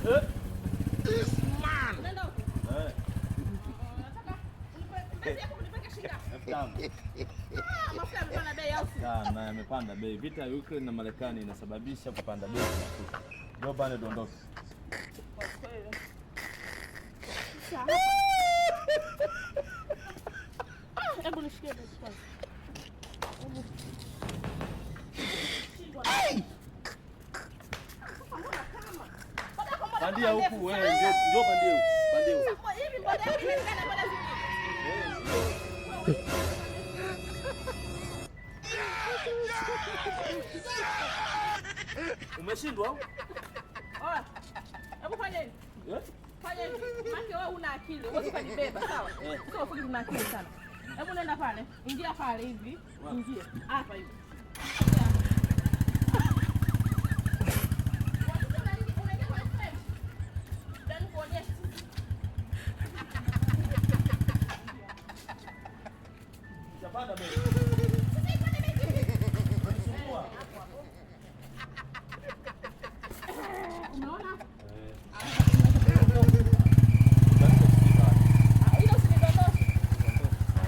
Eh? This man. Unaenda huko? Eh, Nataka unipe yako unipeke shilingi ngapi? 5,000. Ah, mafuta yamepanda bei au si? Sana yamepanda bei. Vita ya Ukraine na Marekani inasababisha kupanda bei kwa mafuta. Njoo bana tuondoke. Kwa kweli. Sasa. Ah, hebu nishikie basi kwanza. Hebu. Shindwa. Sasa mbona kama? Baada ya kwamba Pandia kama huku ndefu wewe, sana. njoo njoo pandia huku. Pandia huku. Sasa hivi boda yangu inaendana na boda zingine. Umeshindwa au? Oya. Hebu fanya hivi. Eh? Fanya hivi. Maana wewe una akili, huwezi ukanibeba, sawa? Eh. Sio wafugi tuna akili sana. Hebu nenda pale, ingia pale hivi, ingia hapa hivi. Watoto unaingia kwenye frame. Then kuonyesha. Utapanda bei.